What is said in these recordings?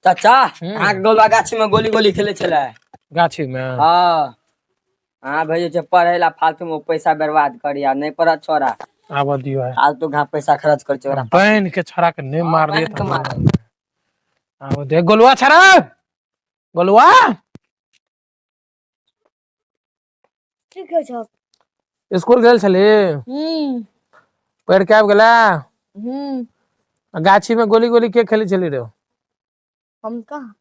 चाचा, अहाँके गोलवा गाछी में गोली गोली खेले छलै। गाछी में? हाँ, अहाँ भेजै छै पढ़ै ला, फालतू में पैसा बर्बाद करी आ नहि पढ़त छोरा। आबऽ दियौ आइ। फालतू घा पैसा खर्च कर छै ओकरा। बान्हि के छोड़ा के नहि मारलियै। बान्हि के तऽ मारल। आबऽ दे। गोलुआ छड़ा, गोलुआ। ठीक है छौ। स्कूल गेल छली? हम्म। पढ़ि के आबि गेला? हम्म। आ गाछी में गोली गोली के खेलै छली रे? हम कहाँ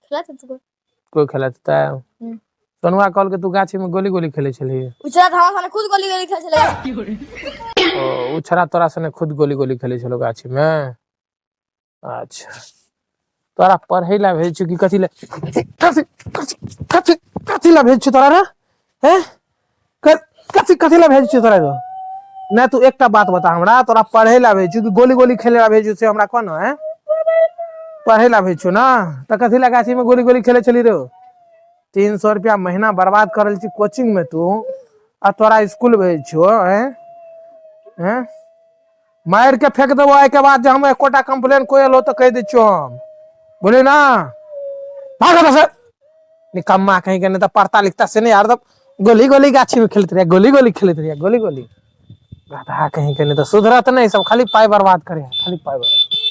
खेला था तू? कोई खेलत तऽ हम्म। सोनुआ कहलकै तू गाछी में गोली गोली खेलै छली। उचरा था साले खुद गोली गोली खेल छले। ओ छोड़ा तोरा सने खुद गोली गोली खेलै छलो गाछी में। अच्छा, तोरा पढ़ै ला भेज छु कि कथी ला, कथी कथी कथी कथी ला भेज छु तोरा रे? हैं, कथी कथी ला भेज छु तोरा रे? नहि, तू एकटा बात बता हमरा, तोरा पढ़ै ला भेज छु कि गोली गोली खेले ला भेज छु, से हमरा कह न। हैं, पढ़ै ला भेज छु ना? तऽ कथी ला गाछी में गोली गोली खेले छली रे? 300 रुपया महीना बर्बाद कर रहल छी कोचिंग में तू, आ तोरा स्कूल भेज छु? हैं हैं, मारि के फेंक देबो। एहिके बाद जे हम एकोटा कंप्लेन कोई एलो तऽ कहि दै छियौ हम, बोले ना। भाग एतऽ से निकम्मा कहीं के, नहीं तऽ पढ़ता लिखता से नहीं यार, तब गोली गोली गाछी में खेलते रहिए, गोली गोली खेलते रहिए, गोली गोली। गधा कहीं के, नहीं तऽ सुधरत नहीं सब, खाली पाइ बर्बाद करे, खाली पाइ बर्बाद।